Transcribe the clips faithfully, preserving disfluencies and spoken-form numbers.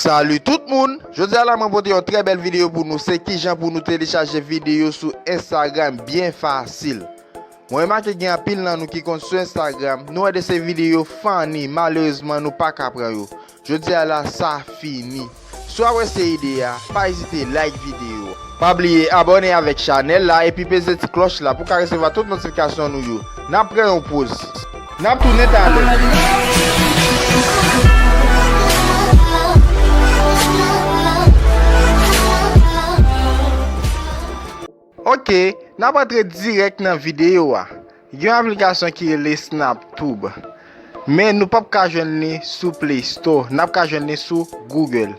Salut tout moun! Jodi a la mwen pote yon trè bèl videyo pou nou, se kijan pou nou telechaje videyo sou Instagram byen fasil. Mwen remake gen anpil nan nou ki konn sou Instagram, nou wè de se videyo funny, malerezman nou pa ka pran yo. Jodi a la sa fini. Si w apresye ide a, pa ezite like videyo a. Pa bliye abòne avèk chanèl la epi peze ti klòch la pou w ka resevwa tout notifikasyon nou yo. N ap pran yon poz. N ap tounen talè. Ok, n ap antre dirèk nan videyo a. Gen yon aplikasyon ki rele SnapTube. Men nou p ap ka jwenn li sou Play Store, n ap ka jwenn li sou Google.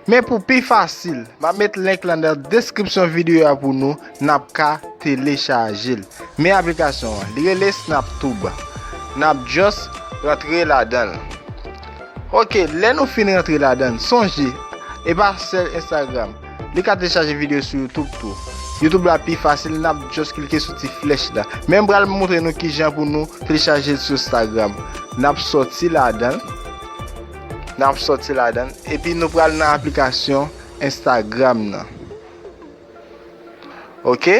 Men pou pi fasil, m ap met link lan nan deskripsyon videyo a pou nou, n ap ka telechaje l. Men aplikasyon an, li rele SnapTube. N ap just rantre ladan l. Ok, lè nou fin rantre ladan l, sonje, e pa sèl Instagram. Li ka telechaje videyo sou YouTube tou. YouTube la pi fasil, n ap just klike sou ti flèch la. Men m pral montre nou kijan pou nou telechaje l sou Instagram. N ap sòti ladan l. N ap sòti ladan l. Epi nou pral nan aplikasyon Instagram nan. Ok?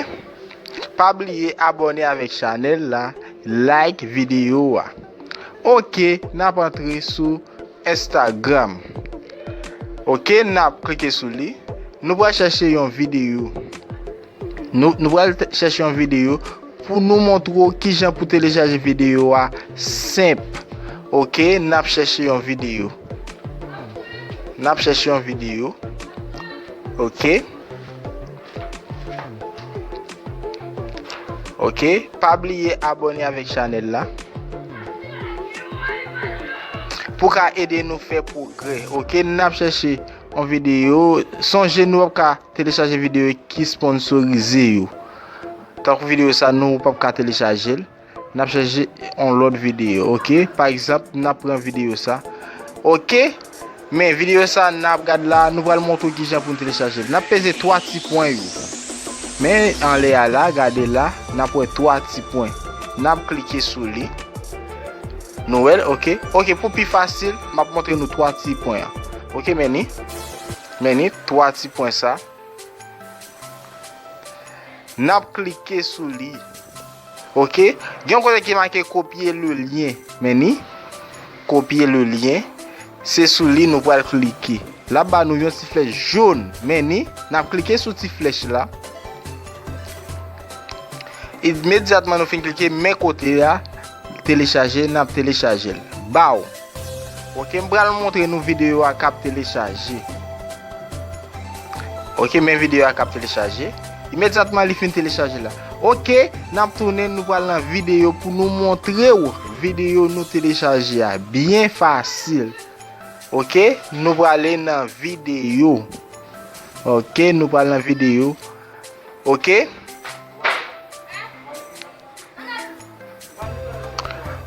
Pa bliye abòne avèk chanèl la, like videyo a. Ok, n ap antre sou Instagram. Ok, n ap klike sou li. Nou pral chèche yon videyo. Nou, nou pral t- chèche yon videyo pou nou montre w kijan pou telechaje videyo a senp. Ok, n ap chèche yon videyo. N ap chèche yon videyo. Ok. Ok, pa bliye abòne avèk chanèl la pou ka ede nou fè pwogrè. Ok, n ap chèche yon videyo. Sonje nou p ap ka telechaje videyo ki sponsorize yo. Tankou videyo sa, nou p ap ka telechaje l. N ap chèche yon lòt videyo, ok? Pa egzanp, n ap pran videyo sa. Ok? Men videyo sa n ap gad la, nou pral montre w kijan pou n telechaje l. N ap peze twa ti pwen yo. Men anlè a la, gade la, n ap wè twa ti pwen. N ap klike sou li. Nou wè l, ok? Ok, pou pi fasil, m ap montre nou twa ti pwen an. Ok, men ni. Men ni, twa ti pwen sa. N ap klike sou li. Ok? Gen yon kote ki make copier le lien. Men ni. Copier le lien. Se sou li nou pral klike. L ap ba nou yon ti flèch jòn. Men ni. N ap klike sou ti flèch la. Imedyatman nou fin klike, men kote a, telechaje, n ap telechaje l. Baw. Ok, m pral montre nou videyo a k ap telechaje. Ok, men videyo a k ap telechaje. Imedyatman li fin telechaje la. Ok, n ap tounen, nou pral nan videyo pou nou montre w videyo nou telechaje a. Byen fasil. Ok, nou prale nan videyo. Ok, nou pral nan videyo. Ok.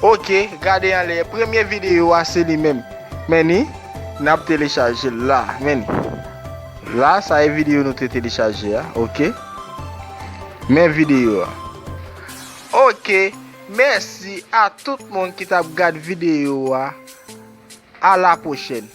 Ok, gade anlè. Premye videyo a se li menm. Men ni, n ap telechaje l la. Men ni. La, sa e videyo nou te telechaje a. Ok. Men videyo a. Ok. Mèsi a tout moun ki t ap gad videyo a. A la pwochèn.